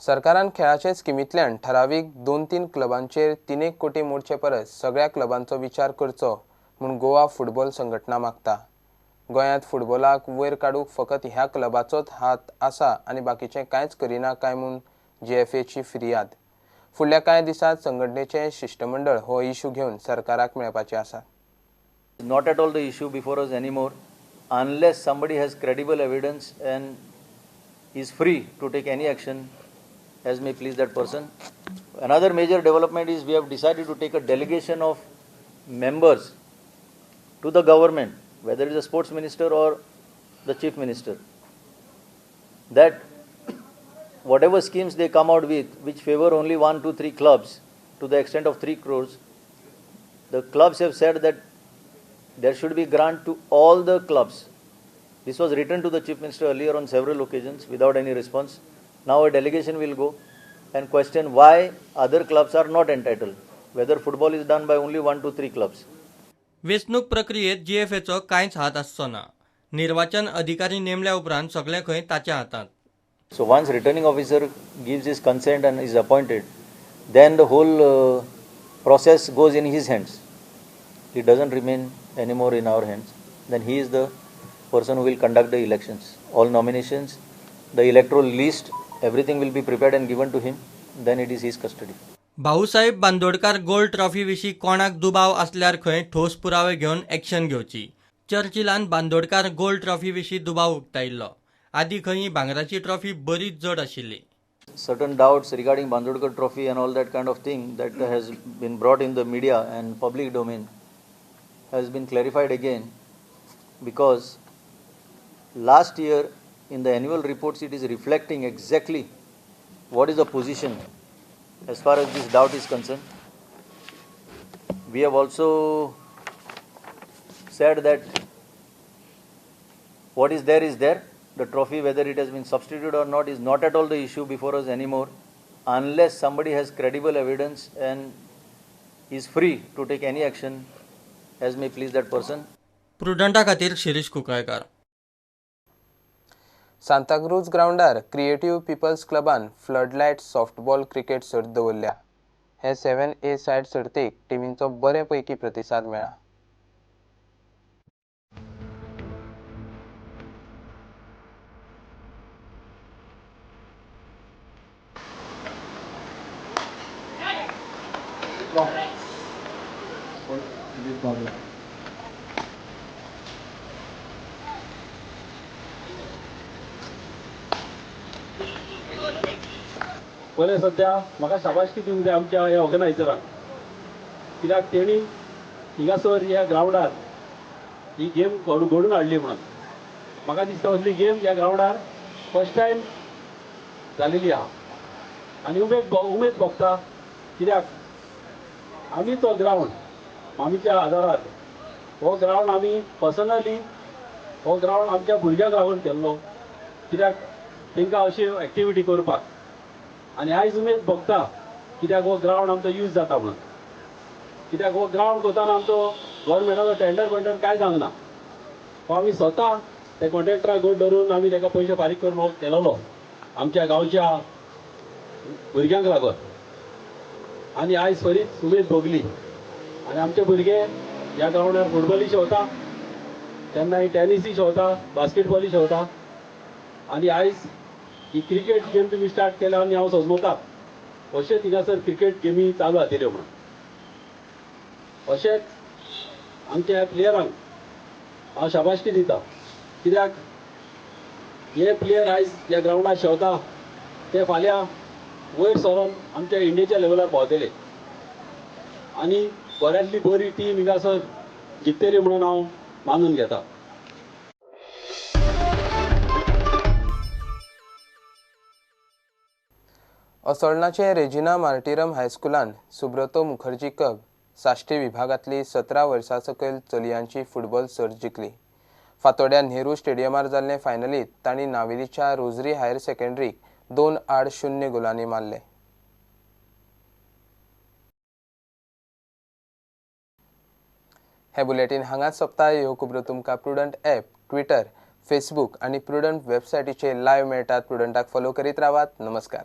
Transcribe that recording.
सरकारान खेळाचे स्किमींतल्यान ठरावीक 2-3 क्लबांचेर 3 कोटी मोडचे परस सगळ्या क्लबांचो विचार करचो म्हूण गोवा फुटबॉल संघटना मागता. गोंयांत फुटबॉलाक वयर काडूंक फकत ह्या क्लबाचोच हात आसा आनी बाकीचें कांयच करिना काय म्हूण जीएफएची फिर्याद. फुडल्या कांय दिसांत संघटनेचें शिश्टमंडळ हो इशू घेवन सरकाराक मेळपाचें आसा. Not at all the issue before us anymore unless somebody has credible evidence and is free to take any action as may please that person. Another major development is we have decided to take a delegation of members to the government, whether it is the sports minister or the chief minister, that whatever schemes they come out with which favor only 1, 2, 3 clubs to the extent of 3 crores, the clubs have said that there should be grant to all the clubs. This was written to the chief minister earlier on several occasions without any response. Now a delegation will go and question why other clubs are not entitled, whether football is done by only 1, 2, 3 clubs. वेंचणूक प्रक्रियेत जीएफएचो कांयच हात आसचो ना. निर्वाचन अधिकारी नेमल्या उपरांत सगळें खंय ताच्या हातांत. So once returning officer gives his consent and is appointed, then the whole process goes in his hands. It doesn't remain anymore in our hands. Then he is the person who will conduct the elections. All nominations, the electoral list, everything will be prepared and given to him. Then it is his custody. Bhausaheb Bandodkar gold trophy विशीं कोणाक दुबाव आसल्यार खंय ठोस पुरावे घेवन action घेवची. चर्चिलान Bandodkar gold trophy विशीं दुबाव उक्तायिल्लो. आदी खंय भांगराची ट्रॉफी बरीच जड आशिल्ली. Certain doubts regarding Bandodkar trophy and all that kind of thing that has been brought in the media and public domain has been clarified again, because last year in the annual reports it is reflecting exactly what is the position as far as this doubt is concerned. We have also said that what is there is there. The trophy, whether it has been substituted or not, is not at all the issue before us anymore unless somebody has credible evidence and is free to take any action as may please that person. प्रुडंटा खातीर शिरीष कुंकळकार. सांताक्रूज ग्रावंडार creative peoples क्लबान floodlight softball cricket सर्त दवरल्या. हे 7A side सर्तीक टिमींचो बरे पैकी प्रतिसाद मेळ्ळा. पयलें सद्या म्हाका शाबासकी दिवंक जाय आमच्या ह्या ऑर्गनायझराक, कित्याक तेणी हिंगासर ह्या ग्रावंडार ही गेम घडून हाडली म्हणून. म्हाका दिसता असली गेम ह्या ग्रावंडार फर्स्ट टायम जालेली आहा आनी उमेद भोगता, कित्याक आमी तो ग्रावंड मामीच्या आदारार हो ग्रावंड आमी पर्सनली हो ग्रावंड आमच्या भुरग्यांक लागून केल्लो, कित्याक तांकां अशी एक्टिविटी करपाक. आनी आयज उमेद भोगता कित्याक हो ग्रावंड आमचो यूज जाता म्हणून, कित्याक हो ग्रावंड करतना आमचो गव्हर्मेंटाचो टेंडर बेंडर कांय जावंक ना. हो आमी स्वता त्या कॉन्ट्रॅक्टराक गोड धरून आमी ताका पयशे फारीक करून हो केलेलो आमच्या गांवच्या भुरग्यांक लागून. आनी आयज बरीच उमेद भोगली आनी आमचे भुरगे ह्या ग्रावंडार फुटबॉलूय शेवता, तेन्नाय टेनिसूय शेवता, बास्केटबॉलूय शेवता. आनी आयज ही क्रिकेट गेम तुमी स्टार्ट केल्या आनी हांव सजमता अशेंच हिंगासर क्रिकेट गेमी चालू जातल्यो म्हणून. अशेंच आमच्या ह्या प्लेयरांक हांव शाबासकी दिता, कित्याक हे प्लेयर आयज ह्या ग्रावंडार शेवता ते फाल्यां वयर सरोन आमच्या इंडियेच्या लेवलार पावतले आनी बऱ्यांतली बरी टीम हिंगासर जिखतली म्हणून हांव मानून घेता. असोळणाचे रेजिना मार्टिरम हायस्कुलान सुब्रतो मुखर्जी कप साश्टी विभागांतली 17 वर्सां सकयल चलयांची फुटबॉल सर्त जिखली. फातोड्या नेहरू स्टेडियमार जाल्ले फायनलींत तांणी नावेलीच्या रोजरी हायर सेकंडरीक 2-0 गोलांनी मारले. हे बुलेटीन हांगाच सोंपता. ह्यो खबरो तुमकां प्रुडंट ॲप, ट्विटर, फेसबूक आनी प्रुडंट वेबसायटीचेर लायव्ह मेळटात. प्रुडंटाक फॉलो करीत रावात. नमस्कार.